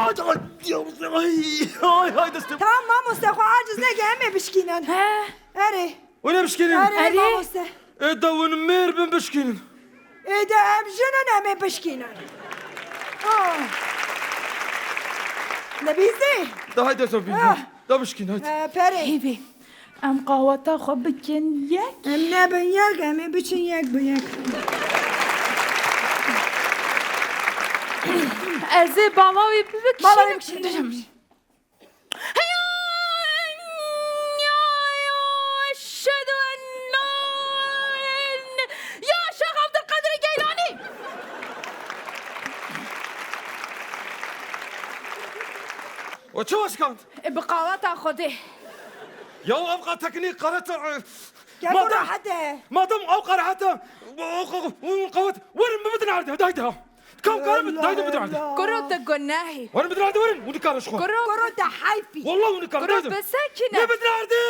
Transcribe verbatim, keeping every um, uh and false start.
Ay, ay, ay, destê. Tamam mamoste, xwe aciz neke, em ê bişkînin. He. Erê. Hûn ê bişkînin? Erê, erê, mamoste. Ê, da hûn mêr bin bişkînin. Ê, de em jin in, em ê bişkînin. Ah. Dibîzî? Da haydi, Sofî. Ah. Da bişkîn, haydi. Ee, perê. Hêvî. Em qaweta xwe bikin yek. Em nebin yek, em ê biçin yek bi yek. Ez ê bala wî bikişînim. Bala wî bikişînim. Heya, ya, ya, eşhedü en la ilahe illa, ya Şêx Abdulkadir Geylanî. O çi weşkand? E, bi qaweta Xwedê. Ya ev qat tekinî qeret, e, Gel madem, rehet e. Madem ew qat rehet e, o, o, o, o qawet, werin bibidin erdê, haydi, haydi. Kam karim, haydi bidin erdê. Kuro te gunahî. Werin bidin erdê, werin, hûn dikarin ji xwe. Kuro. Kuro te heyfî. Wallah hûn dikarin, haydi. Kuro besekine. Ne bidin erdê?